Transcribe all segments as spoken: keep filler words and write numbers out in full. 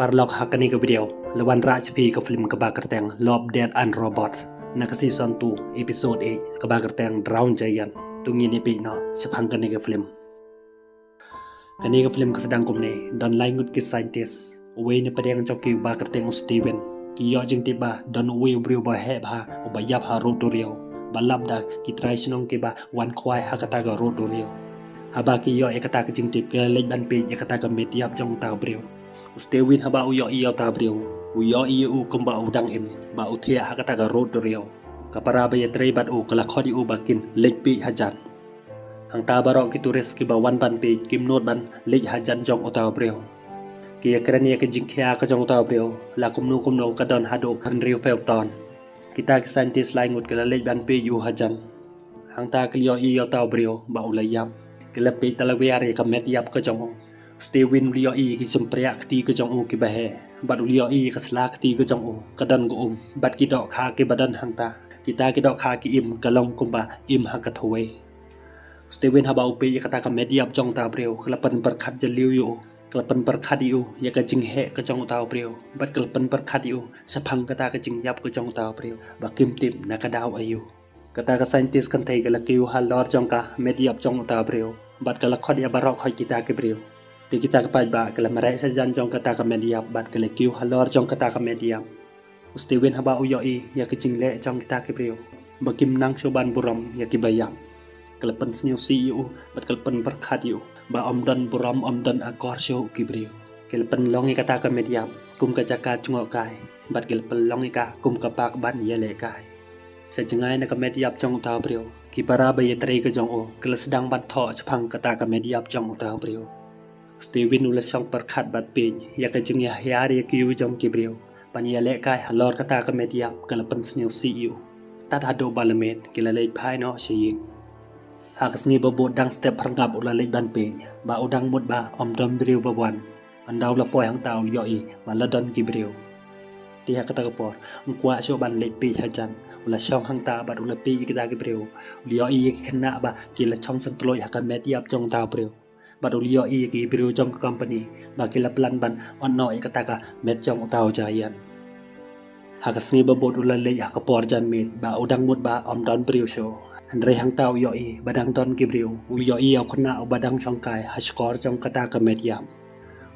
Paralok, ha kane ka video la wanrah sha phi ka film kaba kyrteng Love, Death and Robots na ka season two, episode eight, kaba kyrteng Drown Giant. To ngin ïa peit noh shaphang kane ka film. Kane ka film ka sdang kumne: don lai ngut ki scientist. Uwei na pdeng jong ki uba kyrteng u Steven. Ki ïoh jingtip ba don uwei u briew ba heh bha, uba ïap ha rud duriaw, ba lap da ki trai shnong kiba wan khwai ha kata ka rud duriaw. Haba ki ïoh ïa kata ka jingtip, ki la leit ban peit ïa kata ka met ïap jong uta u briew. U Steven haba u ïohi ïa uta u briew, u ïohi ïa u kumba u dang im, ba u thiah ha kata ka rud duriaw. Ka para ba ïatrei bad u ka la khot ïa u ba kin leit peit hajan. Hangta baroh ki tourist kiba wan ban peit kim nud ban leit hajan jong uta u briew. Ki ïakren ïa ka jingkhia ka jong uta u briew, la kumno kumno ka don haduh hynriewphew ton. Kita ki scientist lai ngut ki la leit ban peit ïa u hajan. Hangta ki la ïohi ïa uta u briew ba u la ïap. Ki la peit talawiar ïa ka met ïap ka jong u. U Steven u la ïohi ïa ki jingpriah kti ka jong u kiba heh, bad u la ïohi ïa ka sla kti ka jong u ka don ka um, bad ki dohkha kiba don hangta. Kita ki dohkha ki im ka long kumba im ha ka thawei. U Steven haba u peit ïa kata ka met ïap jong uta u briew, ka la pynpyrkhat jylliew ïa u. Ka la pynpyrkhat ïa u ïa ka jingheh ka jong uta u briew, bad ka la pynpyrkhat ïa u shaphang kata ka jingïap ka jong uta u briew ba kim tip na ka daw aïu. Kata ka scientist kynthei ka la kiew halor jong ka met ïap jong uta u briew, bad ka la khot ïa baroh khoit kita ki briew. Te kita ki paidbah ki la mareh shajan jong kata ka met ïap, bad ki la kiew halor jong kata ka met ïap. U Steven haba u ïohi ïa ka jingleh jong kita ki briew ba kim nang shuh ban burom ïa kiba ïap, ka la pynsngewsih ïa u, bad ka la pynpyrkhat ïa u ba ym don burom, ym don akor shuh ki briew. Ki la pynlong ïa kata ka met ïap kum ka jaka jngohkai, bad ki la pynlong ïa ka kum ka park ban ïalehkai. Sha jngai na ka met ïap jong uta u briew, ki para ba ïatrei ka jong u ki la sdang ban thoh shaphang kata ka met ïap jong uta u briew. U Steven u la shong pyrkhat bad peit ïa ka jingïahiar ïa ki ïew jong ki briew ban ïalehkai halor kata ka met ïap, ka la pynsngewsih ïa u. Tad haduh ba la miet, ki la leit phai noh sha ïing. Ha ka sngi ba bud, dang step pyrngap u la leit ban peit, ba u dang mut ba ym don briew ba wan. Ynda u la poi hangta u la ïohi ba la don ki briew. Te ha kata ka por, um kwah shuh ban leit peit hajan. U la shong hangta bad u la peit ïa kita ki briew. U la ïohi ïa ki khynnah ba ki la shong syntluid ha ka met ïap jong uta u briew. Bad u la ïohi ïa ki briew jong ka company ba ki la plan ban ot noh ïa kata ka met jong uta u giant. Ha ka sngi ba bud u la leit ha ka por janmiet, ba u dang mut ba ym don briew shuh. Hynrei hangta u ïohi ba dang don ki briew. U ïohi ïa u khynnah uba dang shongkai ha shkor jong kata ka met ïap.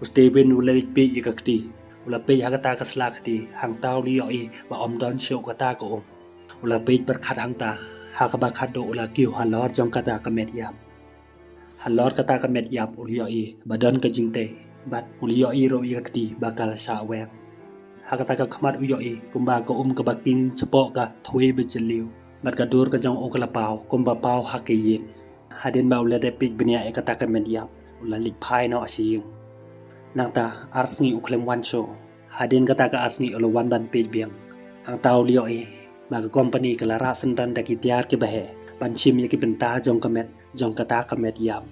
U Steven u la leit peit ïa ka kti. U la peit ha kata ka sla kti, hangta u la ïohi ba ym don shuh kata ka um. U la peit pyrkhat hangta, ha kaba khatduh u la kiew halor jong kata ka met ïap. Halor kata ka met ïap u la ïohi ba don ka jingtei, bad u la ïohi ruh ïa ka kti ba ka la shah weng. Ha kata ka khmat u ïohi kumba ka um kaba king shapoh ka thawei ba jylliew, bad ka dur ka jong u ka la paw kumba paw ha ka ïit. Hadien ba u la dep peit bniah ïa kata ka met ïap, u la leit phai noh sha ïing. Nangta ar sngi u khlem wan shuh. Hadien kata ka ar sngi u la wan ban peit biang. Hangta u la ïohi ba ka company ka la rah syndon da ki tiar kiba heh ban shim ïa ki bynta jong ka met, jong kata ka met ïap.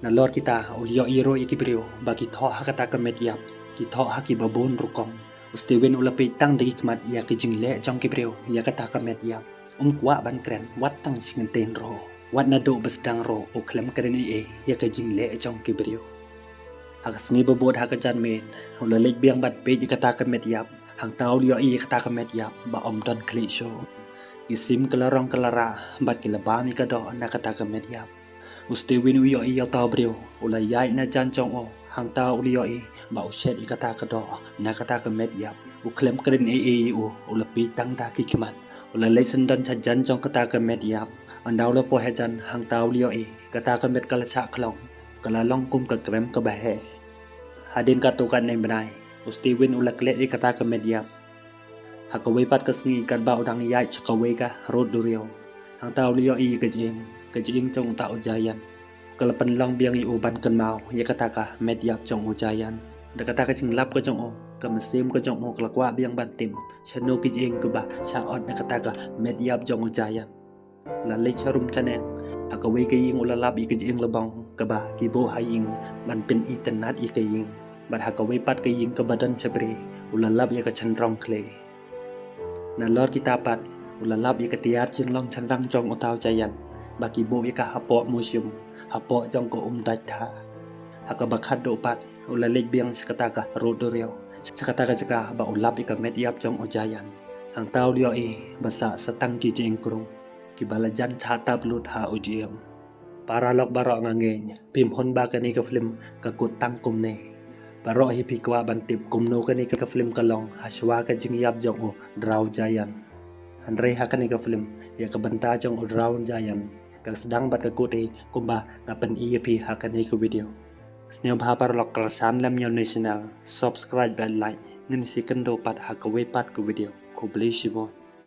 Nalor kita u la ïohi ruh ïa ki briew ba ki thoh ha kata ka met ïap, ki thoh ha kiba bun rukom. U Steven u la peit tang da ki khmat ïa ki jingleh jong ki briew ïa kata ka met ïap. Um kwah ban kren wat tang shi kyntien ruh. Wat naduh ba sdang ruh u khlem kren ei ei ïa ka jingleh jong ki briew. Ha ka sngi ba bud ha ka janmiet, u la leit biang ban peit ïa kata ka met ïap. Hangta u la ïohi ïa kata ka met ïap ba ym don khlieh shuh. Ki sim ka la rong ka la rah bad ki la bam ïa ka doh na kata ka met ïap. U Steven u ïohi ïa uta u briew, u la ïaid na jan jong u, hangta u la ïohi ba u shet ïa kata ka doh na kata ka met ïap. U khlem kren ei ei ïa u, u la peit tang da ki khmat. U la leit syndon sha jan jong kata ka met ïap. Ynda u la poi hajan, hangta u la ïohi kata ka met ka la shah khlong, ka la long kum ka krem kaba heh. Hadien katto katne bnai, u Steven u la klet ïa kata ka met ïap. Ha kawei pat ka sngi, katba u dang ïaid sha kawei ka rud duriaw, hangta u la ïohi ïa ka jingïing, ka jingïing jong uta u giant. Ka la pynlong biang ïa u ban kynmaw ïa kata ka met ïap jong u giant. Da kata ka jinglap ka jong u, ka mynsiem ka jong u ka la kwah biang ban tip shano ka jingïing kaba shah ot na kata ka met ïap jong u giant. U la leit sha rum sha neng. Ha kawei ka ïing u la lap ïa ka jingïing labong kaba ki buh ha ïing ban pynitynnad ïa ka ïing. Bad ha kawei pat ka ïing kaba don sha bri, u la lap ïa ka shynrong khlei. Nalor kita pat, u la lap ïa ka tiar jinglong shynrang jong uta u giant ba ki buh ïa ka hapoh museum, hapoh jong ka um dait tha. Ha kaba khatduh pat, u la leit biang sha kata ka rud duriaw, sha kata ka jaka ba u lap ïa ka met ïap jong u Giant. Hangta u la ïohi ba sah sa tang ki jingkrung kiba la jan chah tap lut ha u Jiem. Paralok baroh, nga ngeit phim hun ba kane ka film ka kut tang kumne. Baroh hi phi kwah ban tip kumno kane ka film ka long ha shuwa ka jingïap jong u Drow Giant. Hynrei ha kane ka film, ïa ka bynta jong u Drow Giant ka sdang bad ka kut hi kumba nga pyni ïa phi ha kane ka video. Sngewbha paralok, kyrshan lem ïa une u channel, subscribe bad like. Ngin sa ïakynduh pat ha kawei pat ka video. Khublei shibun.